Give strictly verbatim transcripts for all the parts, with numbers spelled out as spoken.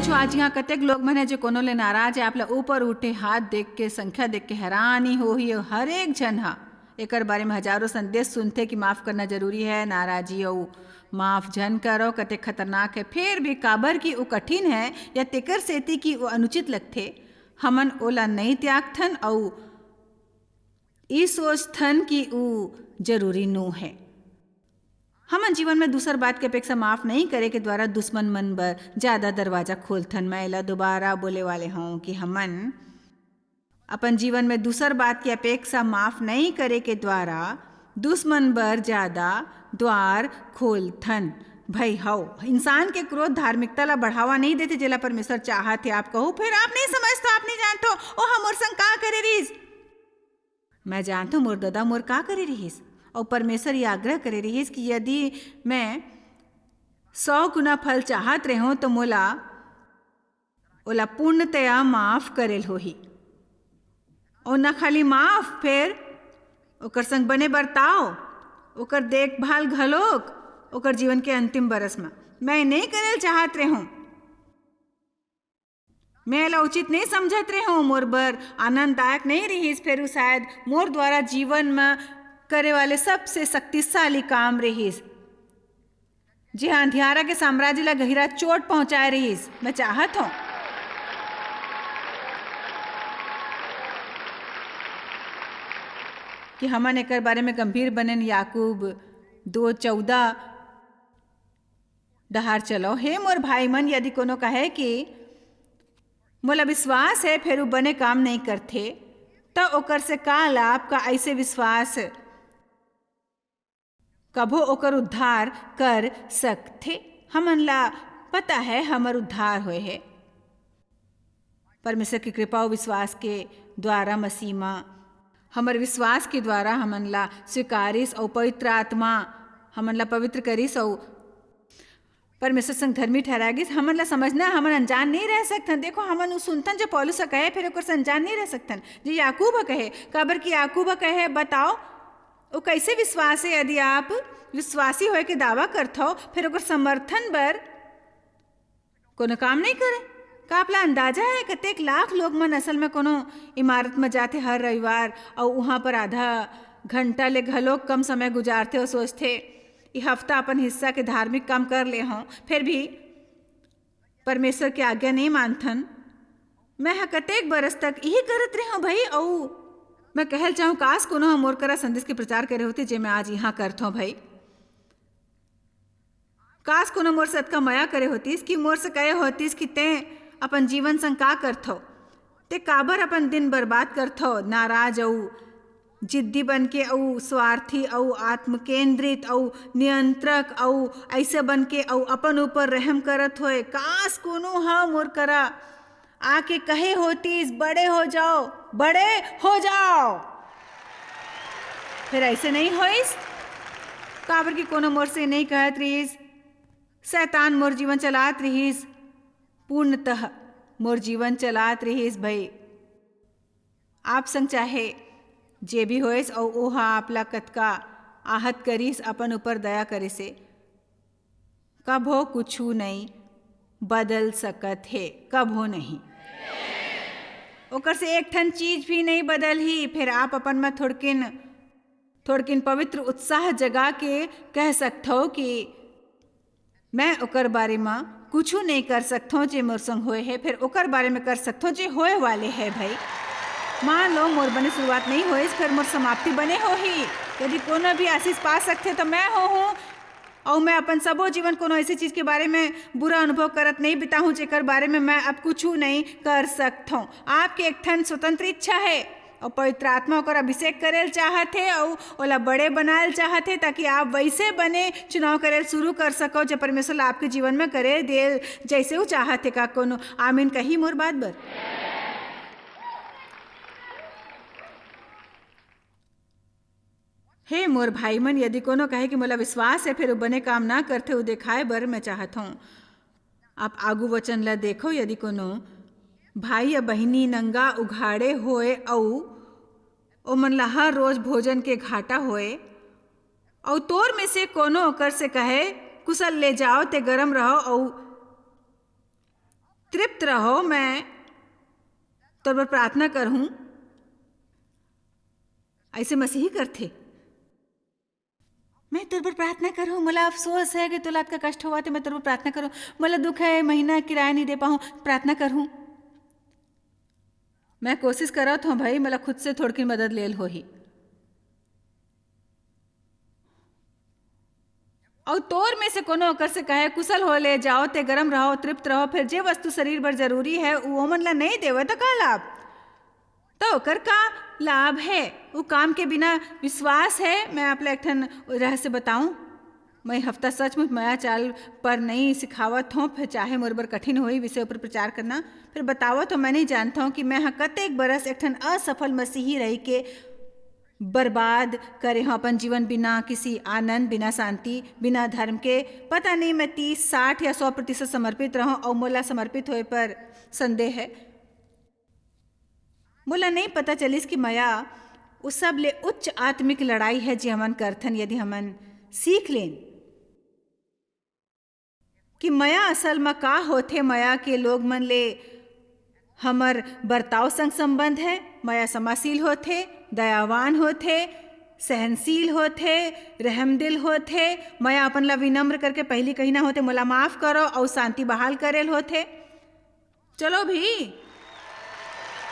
तो आज यहाँ कतेक लोग मन हे जे कोनो ले नाराज हे। आप ला ऊपर उठे हाथ देख के, संख्या देख के हैरानी होही। और हर एक झन हा एकर बारे में हजारों संदेश सुनथे कि माफ करना जरूरी है, नाराजी अउ माफ झन करो कतेक खतरनाक है। फिर भी काबर कि उ कठिन है या तेकर सेती कि उ अनुचित लगथे, हमन ओला नइ त्यागथन अउ ई सोचथन कि उ जरूरी नो है। हमन जीवन में दूसर बात के अपेक्षा माफ नहीं करे के द्वारा दुश्मन मन बर ज्यादा दरवाजा खोलथन। मैं एला दोबारा बोले वाले हूँ कि हमन अपन जीवन में दूसर बात के अपेक्षा माफ नहीं करे के द्वारा दुश्मन बर ज्यादा द्वार खोलथन। भाई हव, इंसान के क्रोध धार्मिकता ला बढ़ावा नहीं देथे, जेला परमेश्वर चाहत हे। आप कहू, "फिर आप नहीं समझथो, आप नहीं जानथो, ओ हमर संग का करे रहिस?" मैं जानथो मोर ददा मोर का करे रहिस, अउ परमेश्वर ये आग्रह करे रहिस कि यदि मैं सौ गुना फल चाहत रहूं, तो मोला ओला पूर्णतया माफ करेल होही। अउ न खाली माफ, फेर ओकर संग बने बर्ताव, ओकर देखभाल घलोक, ओकर जीवन के अंतिम बरस म। मैं नहीं करेल चाहत रहूं, मैं एला उचित नहीं समझत रहूं, मोर बर आनंददायक नहीं रहिस, फेर उ शायद मोर द्वारा जीवन म करे वाले सबसे शक्तिशाली काम रहिस, जे ह अंधियारा के साम्राज्य ला गहिरा चोट पहुंचाए रहिस। मैं चाहत हूं कि हमन एकर बारे में गंभीर बनेन। याकूब दो चौदह डहार चलो। हे मोर भाई मन, यदि कोनो कहे कि मोला विश्वास है, फेर उ बने काम नहीं करथे, त ओकर से का लाभ? का ऐसे विश्वास कभो ओकर उद्धार कर सकथे? हमन ला पता है हमर उद्धार होए है परमेश्वर की कृपा अउ विश्वास के द्वारा मसीह म। हमर विश्वास के द्वारा हमन ला स्वीकारिस अउ पवित्र आत्मा हमन ला पवित्र करिस अउ परमेश्वर संग धर्मी ठहराए गिस। हमन ला समझना, हमन अनजान नहीं रह सकथन। देखो, हमन उ सुनथन जो पौलुस ह कहे, फिर ओकर से अनजान नहीं रह सकथन। जे याकूब ह कहे, काबर कि याकूब ह कहे, बताओ, वो कैसे विश्वास है? यदि आप विश्वासी होए के दावा करथो, फिर ओकर समर्थन बर कोनो काम नहीं करे? का आपला अंदाजा है, कतेक लाख लोग मन असल में कोनो इमारत में जाथे हर रविवार, अउ वहाँ पर आधा घंटा ले घलो कम समय गुजारथे और सोचथे, "ई हफ्ता अपन हिस्सा के धार्मिक काम कर ले हों, फिर भी परमेश्वर के आज्ञा नहीं मानथन।" मैं ह कतेक बरस तक यही करत रहे हूँ भाई, अउ मैं कहल चाहूँ, काश कोनो ह मोर करा संदेश के प्रचार करे होती, जे मैं आज यहाँ करत हूँ भाई। काश कोनो मोर से अतका मया करे होतीस कि मोर से कहे होतीस कि तें अपन जीवन संग का करथो, ते काबर अपन दिन बर्बाद करथो, नाराज अउ जिद्दी बन के अउ स्वार्थी अउ आत्मकेंद्रित अउ नियंत्रक अउ ऐसे बन के अउ अपन ऊपर रहम करत होए। काश कोनो ह मोर करा आके कहे होतीस, "बड़े हो जाओ, बड़े हो जाओ।" फिर ऐसे नहीं होइस, काबर कि कोनो मोर से नहीं कहत रहिस, शैतान मोर जीवन चलात रहिस, पूर्णतः मोर जीवन चलात रहिस भाई। आप संग चाहे जे भी होइस, अउ ओहा आप ला कतका आहत करिस, अपन ऊपर दया करे से, कभो कुछु नहीं बदल सकत हे, कभो नहीं। ओकर से एक ठन चीज भी नहीं बदलही। फिर आप अपन म थोड़किन, थोड़किन पवित्र उत्साह जगा के कह सकथो कि मैं ओकर बारे म कुछु नहीं कर सकथों, जे मोर संग होए हे, फिर ओकर बारे में कर सकथों, जे होए वाले हे। भाई, मान लो, मोर बने शुरुआत नहीं होइस, फिर मोर समाप्ति बने होही। यदि कोनो भी आशीष पा सकथे, तो मैं हो हूँ। अउ मैं अपन सबो जीवन कोनो ऐसी चीज के बारे में बुरा अनुभव करत नहीं बिताहूँ, जेकर बारे में मैं अब कुछु नहीं कर सकथों। आपके एक ठन स्वतंत्र इच्छा है, अउ पवित्र आत्मा ओकर अभिषेक करेल चाहत हे, अउ ओला बड़े बनाएल चाहत हे, ताकि आप वैसे बने चुनाव करेल शुरू कर सको, जो परमेश्वर ला आपके जीवन में करे देल, जैसे वो चाहत हे। का कोनो आमीन कही मोर बात बर? हे मोर भाई मन, यदि कोनो कहे कि मोला विश्वास हे, फिर वो बने काम ना करथे, वो दिखाए बर मैं चाहत हूँ। आप आगू वचन ला देखो, यदि कोनो भाई या बहिनी नंगा उघाड़े होए अउ ओमन ला हर रोज भोजन के घाटा होए, अउ तोर में से कोनो ओकर से कहे, "कुशल ले जाओ, ते गरम रहो," अउ तृप्त रहो, मैं तोर बर प्रार्थना करहूं। ऐसे मसीही करथे। मैं तोर बर प्रार्थना करहूं, मोला अफसोस है कि तोला अतका कष्ट होवत हे, मैं तोर बर प्रार्थना करहूं। मोला दुख है, महीना किराया नहीं दे पाहूं, प्रार्थना करहूं। मैं कोशिश करत हूं भाई, मोला खुद से थोड़की मदद लेल होही। अउ तोर में से कोनो ओकर से कहे, "कुशल हो ले, जाओ ते गरम रहो, तृप्त रहो, फिर जे वस्तु शरीर बर जरूरी है, उ ओमन ला नहीं देवे, त का लाभ?" त ओकर का लाभ है? उ काम के बिना विश्वास है। मैं आप ला एक ठन रहस्य बताऊं। मैं हफ्ता सचमुच मया चाल पर नहीं सिखावत हूं, फिर चाहे मोर बर कठिन होई विषय ऊपर प्रचार करना। फिर बतावत हूं, मैं नहीं जानता हूं कि मैं ह कतेक बरस एक ठन असफल मसीही रही के बर्बाद करे हूं अपन जीवन, बिना किसी आनंद, बिना शांति, बिना धर्म के। पता नहीं मैं तीस, साठ या सौ प्रतिशत समर्पित रहूं, और मोला समर्पित होए पर संदेह है। मोला नहीं पता चलिस कि मया उ सबले उच्च आत्मिक लड़ाई है, जे हमन करथन। यदि हमन सीख लेन कि मया असल म का होथे, मया के लोग मन ले हमर बर्ताव संग संबंध है। मया समाशील होथे, दयावान होथे, सहनशील होथे, रहमदिल होथे। मया अपन ला विनम्र करके पहली कहिना होथे, "मोला माफ करो," अउ शांति बहाल करेल होथे। चलो भी,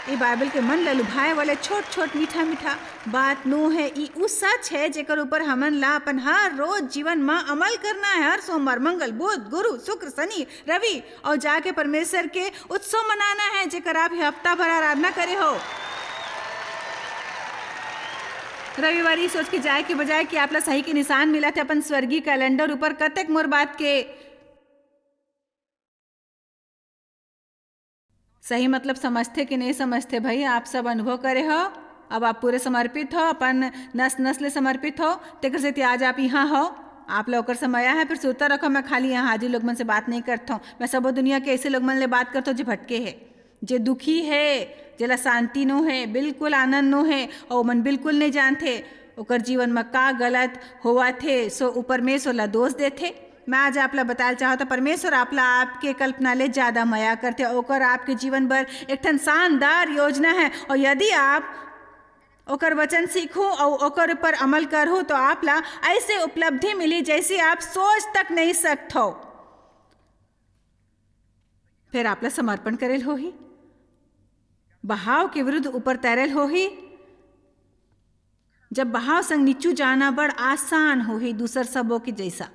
ये बाइबल के मन ला लुभाए वाले छोट-छोट, मीठा-मीठा बात नो है। ई उ सच है, जेकर ऊपर हमन ला अपन हर रोज जीवन म अमल करना है। हर सोमवार, मंगल, बुध, गुरु, शुक्र, शनि, रवि, और जाके परमेश्वर के उत्सव मनाना है, जेकर आप ये हफ्ता भर आराधना करे हो। रविवार ई सोच के जाए के बजाय कि आप ला सही के निशान मिलत है अपन स्वर्गीय कैलेंडर ऊपर, कतेक मोर बात के सही मतलब समझथे कि नहीं समझथे भाई, आप सब अनुभव करे हो। अब आप पूरे समर्पित हो, अपन नस नस ले समर्पित हो, तेकर सेती आज आप यहाँ हो। आप ला ओकर समय आय है, फिर सुरता रखो, मैं खाली यहाँ हाजिर लोग मन से बात नहीं करत हूँ। मैं सबो दुनिया के ऐसे लोग मन ले बात करत हूँ, जे भटके है, जे दुखी है, जेला शांति नो है, बिल्कुल आनंद नो है, और ओमन बिल्कुल नहीं जानथे ओकर जीवन म का गलत होवत हे, सो उ परमेश्वर ला दोष देथे। मैं आज आप ला बताए चाहत हूँ, परमेश्वर आप ला आपके कल्पना ले ज्यादा मया करथे। ओकर आपके जीवन बर एक ठन शानदार योजना है, और यदि आप ओकर वचन सीखहू और ओकर ऊपर अमल करहू, तो आप ला ऐसे उपलब्धि मिली, जैसे आप सोच तक नहीं सकत हो। फिर आप ला समर्पण करेल होही, बहाव के विरुद्ध ऊपर तैरेल होही। जब बहाव संग नीचू जाना बड़ आसान होही, दूसर सबो के जैसा।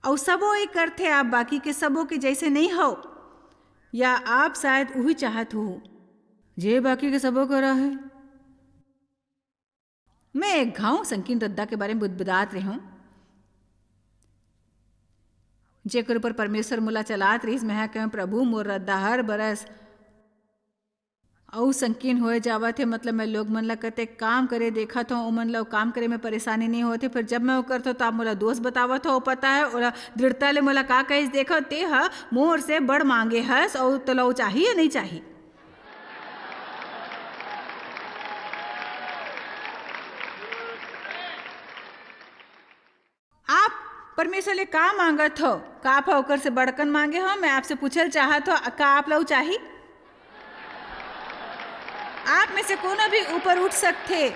अउ सबो ये करथे, आप बाकी के सबो के जैसे नहीं हो, या आप शायद उही चाहत हो, जे बाकी के सबो करा है। मैं एक घाव संकीन रद्दा के बारे में बुदबुदात रेहूं, जेकर ऊपर परमेश्वर मोला चलात रहिस। मैं कहूं, "प्रभु, मोर रद्दा हर बरस अउ संकीन होए जावत हे।" मतलब, मैं लोग मन ला कते काम करे देखत हूं, ओमन ला काम करे में परेशानी नहीं होत हे। फिर जब मैं वो करत हूं, तो आप मोला दोष बतावत हो। पता है, ओला दृढ़ता ले मोला का कहिस, "देखो, ते ह मोर से बड़ मांगे हस, अउ तोला वो चाही या नहीं चाही?" आप परमेश्वर ले का मांगत हो? का आप ओकर से बड़कन मांगे हो? मैं आपसे पूछल चाहत हो, का आप ला उ चाही? आप में से कोनो भी ऊपर उठ सकथे।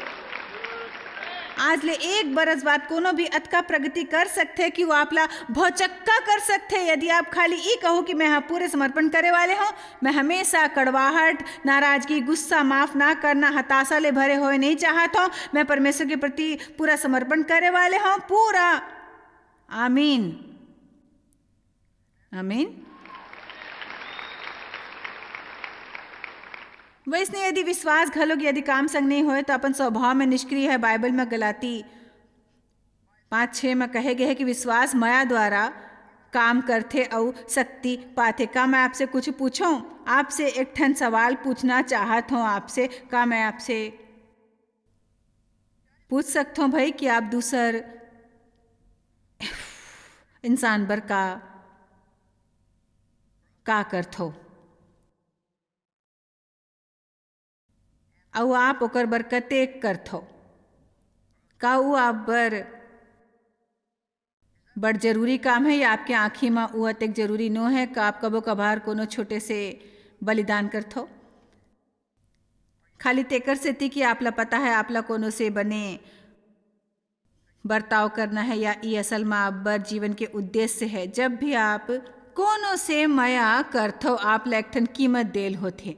आज ले एक बरस बाद कोनो भी अतका प्रगति कर सकथे कि वो आप ला भौचक्का कर सकथे, यदि आप खाली ई कहो कि मैं ह पूरे समर्पण करे वाले हूँ। मैं हमेशा कड़वाहट, नाराजगी, गुस्सा, माफ ना करना, हताशा ले भरे होए नहीं चाहत हूँ। मैं परमेश्वर के प्रति पूरा समर्पण करे वाले हूँ, पूरा। आमीन। आमीन। वैसने यदि विश्वास घलो यदि काम संग नहीं होए, तो अपन स्वभाव में निष्क्रिय है। बाइबल में गलाती पाँच छः में कहे गए है कि विश्वास मया द्वारा काम करथे अउ शक्ति पाथे। का मैं आपसे कुछ पूछूं? आपसे एक ठन सवाल पूछना चाहत हूं आपसे। का मैं आपसे पूछ सकत हूं भाई कि आप दूसर इंसान बर का, का करथो? अउ आप ओकर बर कतेक करथो? का ऊ आप बर बड़ जरूरी काम हे या आपके आँखी म वो अतेक जरूरी नो हे? का आप कभो कभार कोनो छोटे से बलिदान करथो? खाली तेकर सेती कि आप ला पता हे आप ला कोनो से बने बर्ताव करना हे या ई असल म आप बर जीवन के उद्देश्य हे। जब भी आप कोनो से मया करथो, आप ला एक ठन कीमत देल होथे।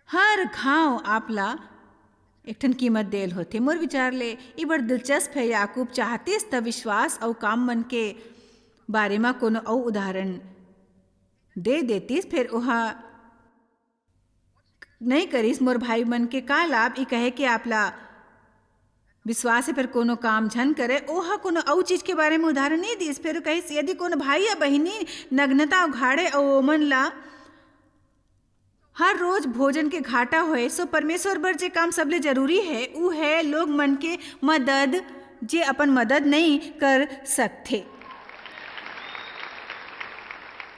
हर घाव आप ला एक ठन कीमत देल होथे। मोर विचार ले ई बड़ दिलचस्प हे। याकूब चाहतिस त विश्वास अउ काम मन के बारे म कोनो अउ उदाहरण दे देतिस, फेर ओहा नइ करिस। मोर भाई मन के का लाभ ई कहे के आप ला विश्वास हे, फेर कोनो काम झन करे, ओहा कोनो अउ चीज के बारे म उदाहरण नइ दिस। फेर कहिस, यदि कोनो भाई या बहिनी नग्नता उघाड़े अउ ओमन ला हर रोज भोजन के घाटा होए, सो परमेश्वर बर जे काम सबले जरूरी हे, ऊ हे लोग मन के मदद, जे अपन मदद नइ कर सकथे।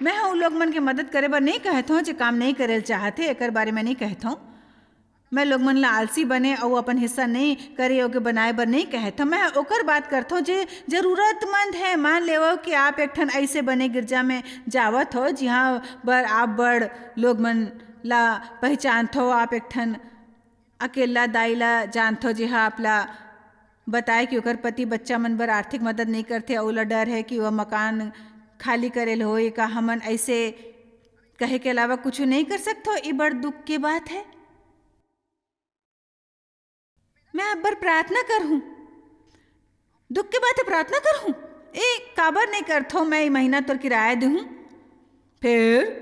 मैं ह उ लोग मन के मदद करे बर नइ कहत हौं, जे काम नइ करे ल चाहत हे, एकर बारे में नइ कहत हौं। मैं लोग मन ला आलसी बने अउ अपन हिस्सा नइ करे योग्य बनाए बर नइ कहत हौं। मैं ह ओकर बात करत हौं, जे जरूरतमंद हे। मान लेवव कि आप एक ठन अइसे बने गिरजा में जावत हो, जिहां बर आप बड़ लोग मन ला पहिचानथो। आप एक ठन अकेल्ला दाई ला जानथो, जिहां आप ला बताए कि ओकर पति बच्चा मन बर आर्थिक मदद नइ करथे, अउ ओला डर हे कि वह मकान खाली करे ल होही। का हमन अइसे कहे के अलावा कुछु नइ कर सकथो? ये बड़ दुख के बात हे। मैं अब्बर प्रार्थना करहूं। दुख के बात हे, प्रार्थना करहूं। ए, काबर नइ करथो? मैं ए महीना तोर किराया देहूं। फेर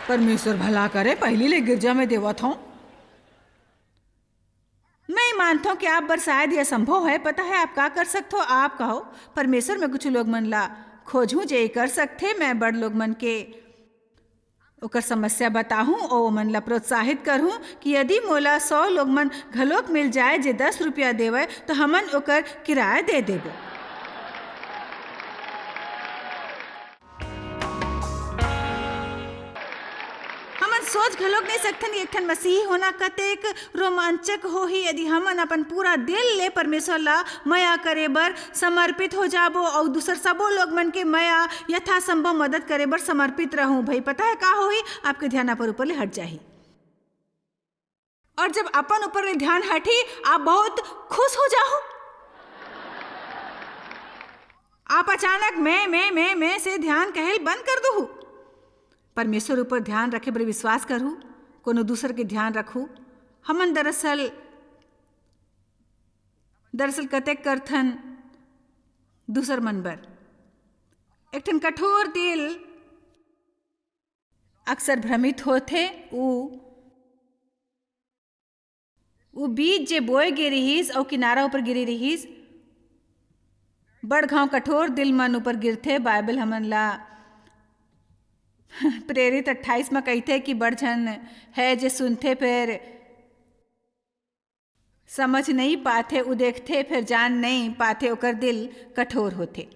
परमेश्वर भला करे, पहिली ले गिरजा में देवत हौं। मैं मानथौं कि आप बर शायद ये असंभव हे। पता हे आप का कर सकथो? आप कहो, परमेश्वर में कुछ लोग मन ला खोजहूं जे ये कर सकथे। मैं बड़ लोग मन के ओकर समस्या बताहूं अउ ओमन ला प्रोत्साहित करहूं कि यदि मोला सौ लोग मन घलोक मिल जाए जे दस रुपया देवय, तो हमन ओकर किराया दे देबो। हमन सोच घलोक नइ सकथन कि एक ठन मसीही होना कतेक रोमांचक होही, यदि हमन अपन पूरा दिल ले परमेश्वर ला मया करे बर समर्पित हो जाबो अउ दूसर सबो लोग मन के मया यथासंभव मदद करे बर समर्पित रहूं। भई, पता हे का होही? आपके ध्यान अपन ऊपर ले हट जाही। और जब अपन ऊपर ले ध्यान हटही, आप बहुत खुश हो जाहू। आप अचानक मैं, मैं, मैं, मैं से ध्यान कहेल बंद कर दूहू। परमेश्वर ऊपर ध्यान रखे बर विश्वास करहू, कोनो दूसर के ध्यान रखहू। हमन दरअसल, दरअसल कतेक करथन दूसर मन बर। एक ठन कठोर दिल अक्सर भ्रमित होथे। ऊ, ऊ बीज जे बोए गे रिहिस अउ किनारा ऊपर गिरे रिहिस, बड़ घांव कठोर दिल मन ऊपर गिरथे। बाइबल हमन ला प्रेरित अट्ठाईस म कहिथे कि बड़ झन हे जे सुनथे, फेर समझ नइ पाथे, ऊ देखथे, फेर जान नइ पाथे, ओकर दिल कठोर होथे।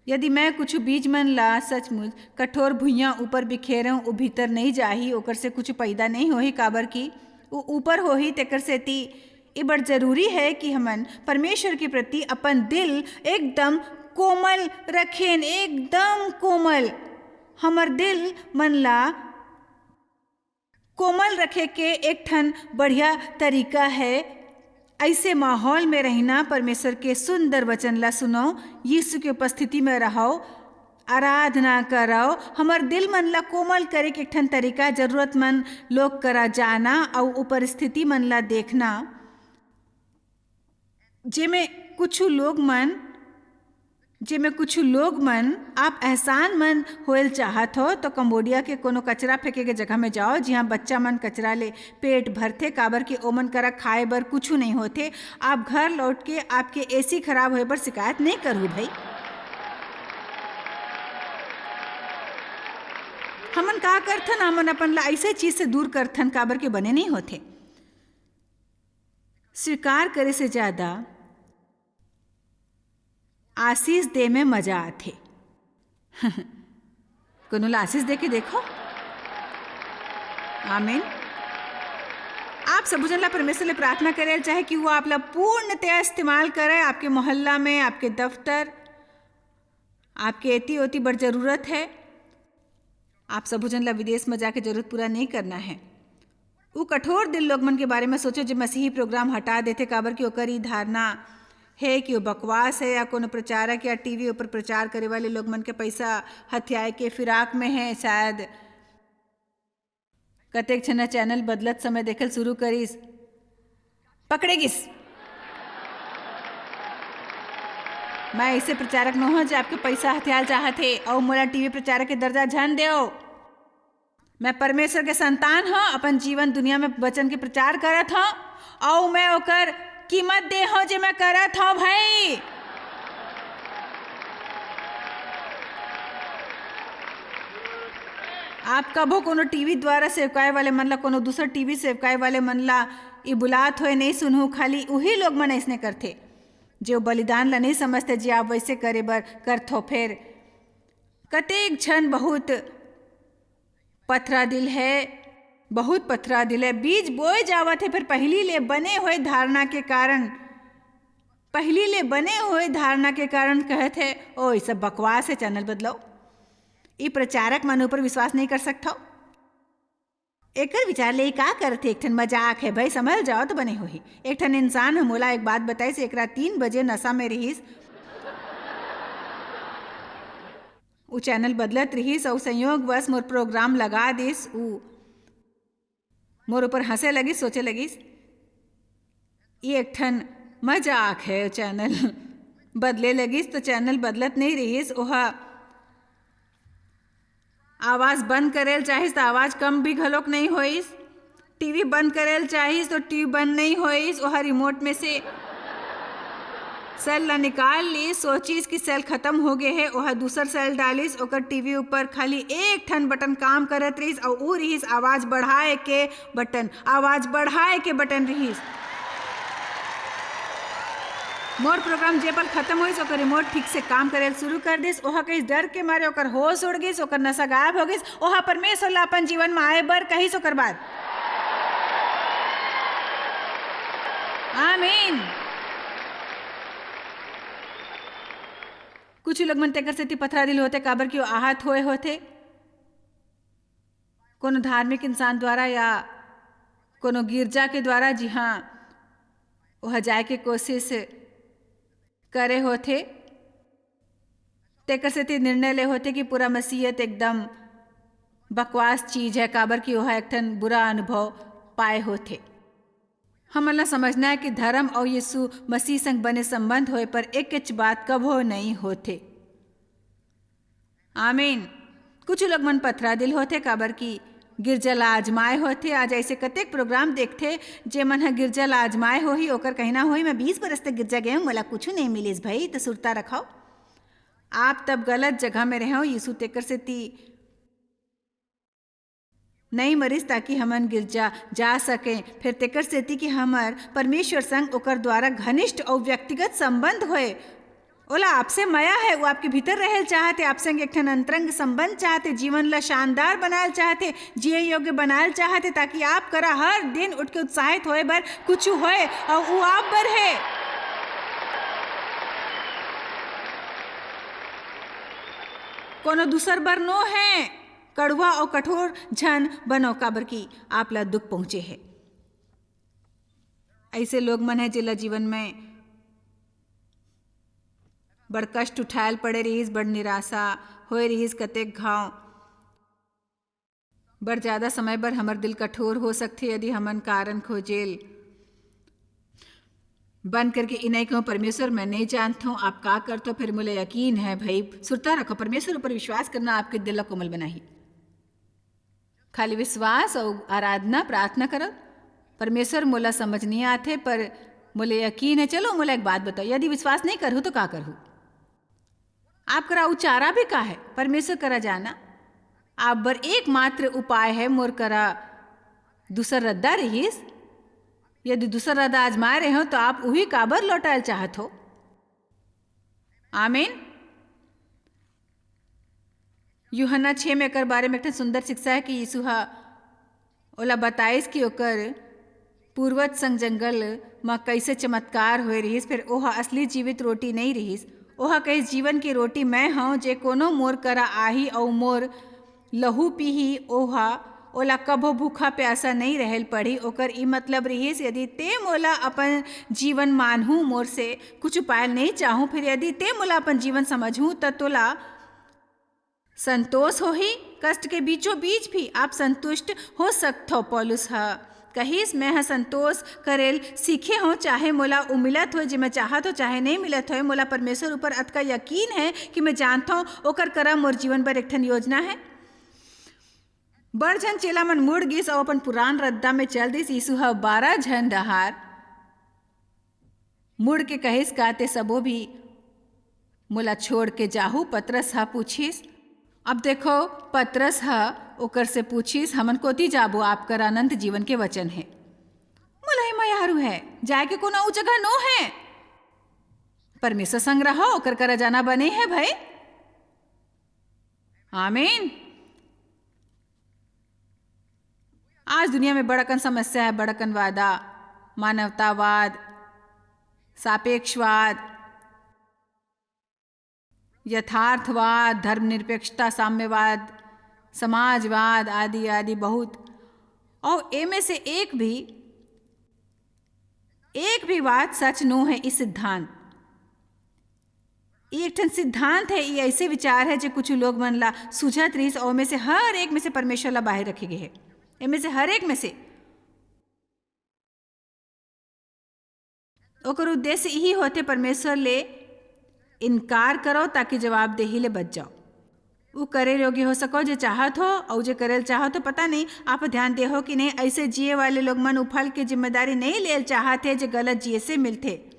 यदि मैं कुछु बीज मन ला सचमुच कठोर भुइयां ऊपर बिखेरंव, ऊ भीतर नइ जाही, ओकर से कुछु पैदा नइ होही, काबर कि ऊ ऊपर होही। तेकर सेती ए बड़ जरूरी हे कि हमन परमेश्वर के प्रति अपन दिल एकदम कोमल रखेन, एकदम कोमल। हमर दिल मन ला कोमल रखे के एक ठन बढ़िया तरीका हे अइसे माहौल में रहिना, परमेश्वर के सुंदर वचन ला सुनव, यीशु के उपस्थिति में रहव, आराधना करव। हमर दिल मन ला कोमल करे के एक ठन तरीका, जरूरतमंद लोग करा जाना अउ उपस्थिति मन ला देखना, जेमे कुछु लोग मन जेमे कुछु लोग मन आप एहसानमंद होए ल चाहत हो, तो कंबोडिया के कोनो कचरा फेंके के जगह में जाओ, जिहां बच्चा मन कचरा ले पेट भरथे, काबर कि ओमन करा खाए बर कुछु नइ होथे। आप घर लौट के आपके एसी खराब होए बर शिकायत नइ करहू भई। हमन का करथन, हमन अपन ला अइसे चीज से दूर करथन, काबर के बने नइ होथे। स्वीकार करे से ज्यादा आशीष दे में मजा आथे। कोनो ला आशीष दे के देखो। आमीन। आप सबो झन ला परमेश्वर ले प्रार्थना करे ल चाहे कि वो आप ला पूर्णतया इस्तेमाल करे, आपके मोहल्ला में, आपके दफ्तर, आपके एती ओती बड़ जरूरत है। आप सबो झन ला विदेश में जाके जरूरत पूरा नहीं करना है। उ कठोर दिल लोग मन के बारे में सोचो, जो मसीही प्रोग्राम हटा देथे, काबर कि ओकर ई धारणा है कि वो बकवास है, या कोनो प्रचारक या टीवी ऊपर प्रचार करे वाले लोग मन के पैसा हथियाए के फिराक में है शायद। कतेक झन चैनल बदलत समय देखल शुरू करिस, पकड़े गिस। मैं ऐसे प्रचारक नोहं, जो आपके पैसा हथियाल चाहत हे, अउ मोला टीवी प्रचारक के दर्जा झन देव। मैं परमेश्वर के संतान हूँ, अपन जीवन दुनिया में वचन के प्रचार करत हूँ, अउ मैं ओकर कीमत दे हूँ, जे मैं करत हूँ भाई। आप कभो कोनो टीवी द्वारा सेवकाए वाले मन ला, कोनो दूसर टीवी सेवकाए वाले मन ला ई बुलात होए नहीं सुनहु, खाली उही लोग मन ऐसने करथे, जो बलिदान ला नहीं समझते, जे आप वैसे करे बर करथो। फेर कतेक झन बहुत पथरा दिल है, बहुत पथरा दिल है। बीज बोए जावत है, फिर पहली ले बने हुए धारणा के कारण, पहली ले बने हुए धारणा के कारण कहत है, "ओ, ई सब बकवास है, चैनल बदलो।" ई प्रचारक मन ऊपर विश्वास नहीं कर सकथो। एकर विचार ले ई का करथे? एक ठन मजाक है भाई, संभल जाओ तो बने होही। एक ठन इंसान ह मोला एक बात बताइस, एकरा तीन बजे नशा में रिहिस, उ चैनल बदलत रिहिस अउ संयोगवश मोर प्रोग्राम लगा दिस। उ मोर ऊपर हंसे लगिस, सोचे लगिस, "ये एक ठन मजाक है।" चैनल बदले लगिस तो चैनल बदलत नहीं रिहिस, ओहा आवाज बंद करेल चाहिस त आवाज कम भी घलोक नहीं होइस, टीवी बंद करेल चाहिस तो टीवी बंद नहीं होइस, ओहा रिमोट में से सेल ला निकाल ली, सोचिस कि सेल खत्म हो गए है, ओहा दूसर सेल डालिस, ओकर टीवी ऊपर खाली एक ठन बटन काम करत रहिस, अउ ऊ रिहिस आवाज बढ़ाए के बटन, आवाज बढ़ाए के बटन रिहिस। मोर प्रोग्राम जे पल खत्म होइस, ओकर रिमोट ठीक से काम करेल शुरू कर दिस। ओहा कहिस, डर के मारे ओकर होश उड़ गिस, ओकर नशा गायब हो गिस। ओहा परमेश्वर ला अपन जीवन में आए बर कहिस ओकर बाद। आमीन। कुछ लोग मन तेकर सेती पथरा दिल होथे, काबर कि वो आहत होए होथे। कोनो धार्मिक इंसान द्वारा या कोनो गिरजा के द्वारा, जिहाँ ओह जाए के कोशिश करे होथे, तेकर सेती निर्णय ले होथे कि पूरा मसीहत एकदम बकवास चीज है, काबर कि ओह एक ठन बुरा अनुभव पाए होथे। हमन ला समझना है कि धर्म अउ यीशु मसीह संग बने संबंध होए पर एकेच बात कभो नहीं होथे। आमीन। कुछ लोग मन पथरा दिल होथे, काबर कि गिरजा ला आजमाए होथे। आज ऐसे कतेक प्रोग्राम देखथे, जे मन ह गिरजा ला आजमाए होही, ओकर कहना होही, "मैं बीस बरस तक गिरजा गए हूँ, मोला कुछु नहीं मिलिस भई।" तो सुरता रखव, आप तब गलत जगह में रहव। यीशु तेकर सेती नहीं मरिस ताकि हमन गिरजा जा सकें, फेर तेकर सेती कि हमर परमेश्वर संग ओकर द्वारा घनिष्ठ अउ व्यक्तिगत संबंध होए। ओला आपसे मया है, वो आपके भीतर रहेल चाहत है, आप संग एक ठन अंतरंग संबंध चाहत है, जीवन ला शानदार बनाल चाहत है, जिए योग्य बनाल चाहत है, ताकि आप करा हर दिन उठ के उत्साहित होए बर कुछ होए, अउ वो आप बर है, कोनो दूसर बर नो है। कड़वा अउ कठोर झन बनो, काबर कि आप ला दुख पहुंचे है। ऐसे लोग मन है, जेला जीवन में बड़ कष्ट उठायल पड़े रहिस, बड़ निराशा होए रहिस, कतेक घाव बड़ ज्यादा समय बर हमर दिल कठोर हो सकथे, यदि हमन कारण खोजेल बंद करके इनाई कहूँ, "परमेश्वर, मैं नहीं जानत हूँ आप का करत हो, फिर मोला यकीन है।" भाई, सुरता रखो, परमेश्वर ऊपर विश्वास करना आपके दिल ला कोमल बनाही। खाली विश्वास अउ आराधना, प्रार्थना करो, "परमेश्वर, मोला समझ नहीं आथे, पर मोला यकीन है।" चलो, मोला एक बात बताओ, यदि विश्वास नहीं करहु तो का करहु? आप करा अउ चारा भी का है? परमेश्वर करा जाना। आप बर एकमात्र उपाय है, मोर करा दूसर रद्दा रहिस। यदि दूसर रद्दा आजमाए रहे हो, तो आप उही काबर लौटायल चाहत हो? आमीन। यूहन्ना छः में एकर बारे में एक ठन सुंदर शिक्षा है कि यीशु ह ओला बताइस कि ओकर पूर्वज संग जंगल म कइसे चमत्कार होए रिहिस, फेर ओह असली जीवित रोटी नइ रिहिस। ओह कहिस, "जीवन के रोटी मैं हंव, जे कोनो मोर करा आही अऊ मोर लहू पीही, ओह, ओला कभो भूखा प्यासा नइ रहल पड़ही।" ओकर ई मतलब रिहिस, "यदि ते मोला अपन जीवन मानहू, मोर से कुछ पायल नइ चाहू, फिर यदि ते मोला अपन जीवन समझहू, त तोला संतोष होही।" कष्ट के बीचों बीच भी आप संतुष्ट हो सकथो। पौलुस ह कहिस, "मैं ह संतोष करेल सीखे हों, चाहे मोला उ मिलत होय जे मैं चाहत हों, चाहे नइ मिलत होय। मोला परमेश्वर ऊपर अतका यकीन हे कि मैं जानथों ओकर करा मोर जीवन बर एक ठन योजना हे।" बड़ झन चेला मन मुड़ गिस अऊ अपन पुरान रद्दा में चल दिस। यीशु ह बारह झन डहार मुड़ के कहिस, "का ते सबो भी मोला छोड़ के जाहू?" पतरस ह पूछिस। अब देखो, पतरस ह ओकर से पूछिस, "हमन कोती जाबो? आप कर अनंत जीवन के वचन हे।" "मोला ही मयारू हे, जाए के कोनो अऊ जगह नो हे। परमेश्वर संग रहो, ओकर करा जाना बने हे भाई।" आमीन। आज दुनिया में बड़कन समस्या हे, बड़कन वादा, मानवतावाद, सापेक्षवाद, यथार्थवाद, धर्मनिरपेक्षता, साम्यवाद, समाजवाद आदि आदि बहुत। अऊ एमे से एक भी, एक भी बात सच नो हे। ई सिद्धांत, ई एक ठन सिद्धांत हे, ई ऐसे विचार हे जे कुछ लोग मन ला सूझत रहिस, अऊ ओमे से हर एक में से परमेश्वर ला बाहिर रखे गे हे। एमे से हर एक में से ओकर उद्देश्य इही होथे, परमेश्वर ले इनकार करो ताकि जवाबदेही ले बच जाओ। उ करे योग्य हो सको जे चाहत हो, अउ जे करेल चाहत हो, पता नहीं आप ध्यान दे हो कि नहीं, ऐसे जिए वाले लोग मन उ फल के जिम्मेदारी नहीं लेल चाहत हे जे गलत जिए से मिलथे।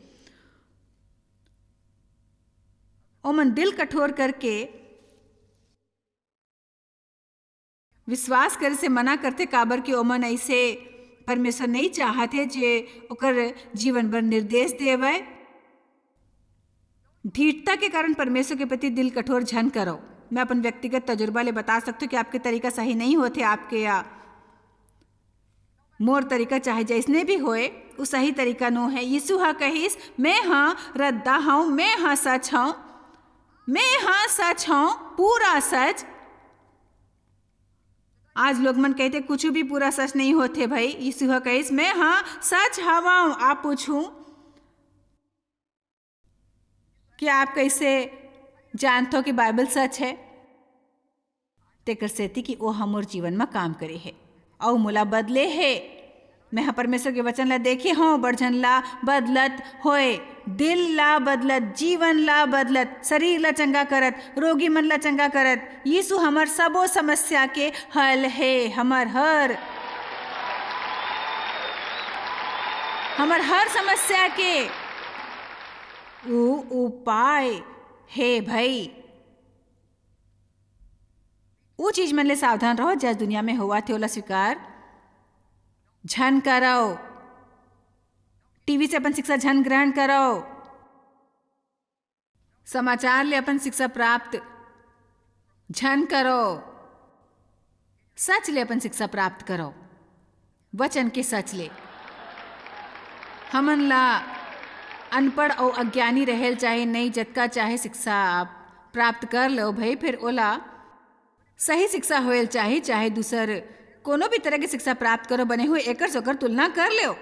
ओमन दिल कठोर करके विश्वास करे से मना करथे, काबर कि ओमन अइसे परमेश्वर नइ चाहत हे जे ओकर जीवन बर निर्देश देवय। ढीठता के कारण परमेश्वर के प्रति दिल कठोर झन करो। मैं अपन व्यक्तिगत तजुर्बा ले बता सकथों कि आपके तरीका सही नइ होथे, आपके या मोर तरीका चाहे जइसने भी होए, उ सही तरीका नो हे। यीशु ह कहिस, "मैं ह रद्दा हंव, मैं ह सच हंव, मैं ह सच हंव, पूरा सच।" आज लोग मन कहते, "कुछ भी पूरा सच नहीं होथे भाई।" यीशु ह कहिस, "मैं ह सच हवंव।" आप पूछूं कि आप कैसे जानथो कि बाइबल सच है? तेकर सेती कि ओ ह मोर जीवन म काम करे हे अउ मोला बदले हे। मैं ह परमेश्वर के वचन ला देखे हंव, बड़ झन ला बदलत होए, दिल ला बदलत, जीवन ला बदलत, शरीर ला चंगा करत, रोगी मन ला चंगा करत। यीशु हमर सबो समस्या के हल हे, हमर हर, हमर हर समस्या के उ उपाय हे भई। उ चीज मन ले सावधान रहो, जे आज दुनिया में होवत हे, ओला स्वीकार झन करव। टीवी से अपन शिक्षा झन ग्रहण करव। समाचार ले अपन शिक्षा प्राप्त झन करव। सच ले अपन शिक्षा प्राप्त करव। वचन के सच ले। हमन ला अनपढ़ अउ अज्ञानी रहेल चाहे नहीं, जतका चाहे शिक्षा आप प्राप्त कर लो भाई, फिर ओला सही शिक्षा होएल चाही, चाहे दूसर कोनो भी तरह के शिक्षा प्राप्त करो, बने हुए एकर से ओकर तुलना कर लो।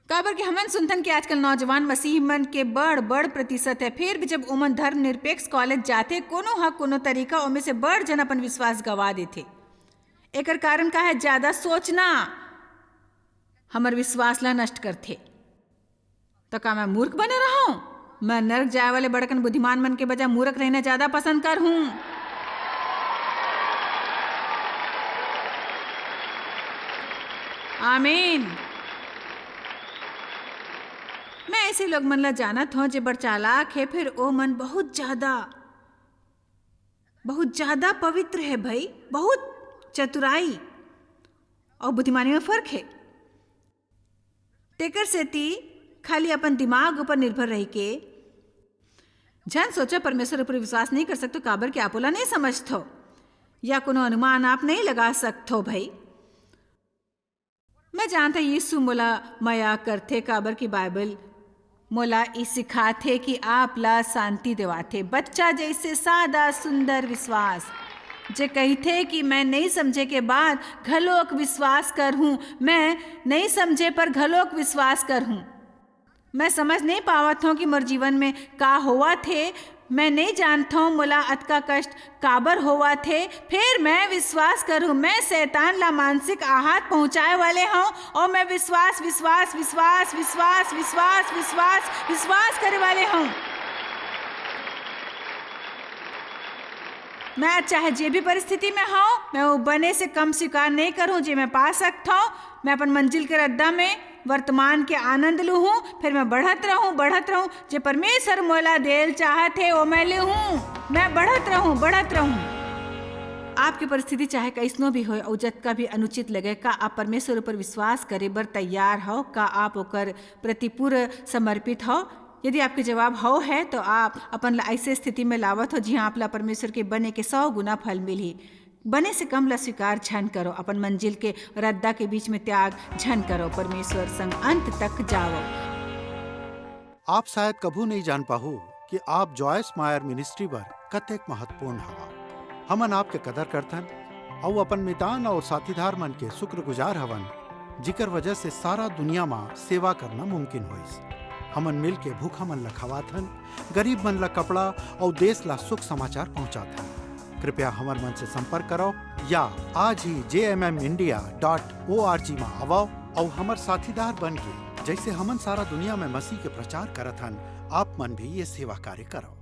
काबर कि हमन सुनथन कि आजकल नौजवान मसीह मन के बड़, बड़ प्रतिशत है, फिर भी जब ओमन धर्मनिरपेक्ष कॉलेज जाथे, कोनो ह कोनो तरीका ओमे से बड़ झन अपन विश्वास गवा देथे। एकर कारण का है? ज्यादा सोचना हमर विश्वास ला नष्ट करथे। त का मैं मूर्ख बने रहूं? मैं नरक जाए वाले बड़कन बुद्धिमान मन के बजाय मूर्ख रहना ज्यादा पसंद करहूं। आमीन। मैं ऐसे लोग मन ला जानत हूं जे बड़ चालाक है, फिर ओ मन बहुत ज्यादा, बहुत ज्यादा पवित्र है भाई, बहुत चतुराई और बुद्धिमानी में फर्क है। तेकर सेती खाली अपन दिमाग ऊपर निर्भर रह के झन सोचो परमेश्वर ऊपर विश्वास नहीं कर सकतो, काबर कि आप ओला नहीं समझथो। या कोनो अनुमान आप नहीं लगा सकथो भाई। मैं जानता यीशु मोला मया करथे, काबर कि बाइबल मोला ई सिखाथे कि आप ला शांति देवाथे। बच्चा जैसे सादा सुंदर विश्वास, जे कहिथे कि मैं नहीं समझे के बाद घलोक विश्वास करहूँ, मैं नहीं समझे पर घलोक विश्वास करहूँ। मैं समझ नहीं पावत हूँ कि मोर जीवन में का होवत हे। मैं नहीं जानत हूँ मोला अतका कष्ट काबर होवत हे। फिर मैं विश्वास करूँ, मैं शैतान ला मानसिक आघात पहुँचाए वाले हूँ और मैं विश्वास, विश्वास, विश्वास, विश्वास, विश्वास, विश्वास, विश्वास करे वाले हूँ। मैं चाहे जे भी परिस्थिति में हूँ, मैं वो बने से कम स्वीकार नहीं करूँ जे मैं पा सकता हूँ। मैं अपन मंजिल के रद्दा में वर्तमान के आनंद लूहूं, फिर मैं बढ़त रहूं, बढ़त रहूं। जे परमेश्वर मोला देल चाहत हे, वो मैं लेहूं। मैं बढ़त रहूं, बढ़त रहूं। आपके परिस्थिति चाहे कैसनो भी होय, और जतका भी अनुचित लगे, का आप परमेश्वर ऊपर विश्वास करे बर तैयार हो? का आप ओकर प्रति पूर्ण समर्पित हो? यदि आपके जवाब हो है, तो आप अपन ला ऐसे स्थिति में लावत हो, जिहां आप ला परमेश्वर के बने के सौ गुना फल मिलही। बने से कम ला स्वीकार झन करो, अपन मंजिल के रद्दा के बीच में त्याग झन करो, परमेश्वर संग अंत तक जाओ। आप शायद कभू नहीं जान पाहू कि आप जॉयस मायर मिनिस्ट्री बर कतेक महत्वपूर्ण हवा। हमन आपके कदर करथन, अउ अपन मितान अउ साथीदार मन के शुक्रगुजार हवन, जिकर वजह से सारा दुनिया म सेवा करना मुमकिन होइस। हमन मिल के भूखा मन ल खवाथन, गरीब मन ल कपड़ा अउ देश ल सुख समाचार पहुंचाथन। कृपया हमर मन से संपर्क करो या आज ही J M M India dot O R G म आवव अउ हमर साथीदार बन के, जैसे हमन सारा दुनिया में मसीह के प्रचार करत हन, आप मन भी ये सेवा कार्य करो।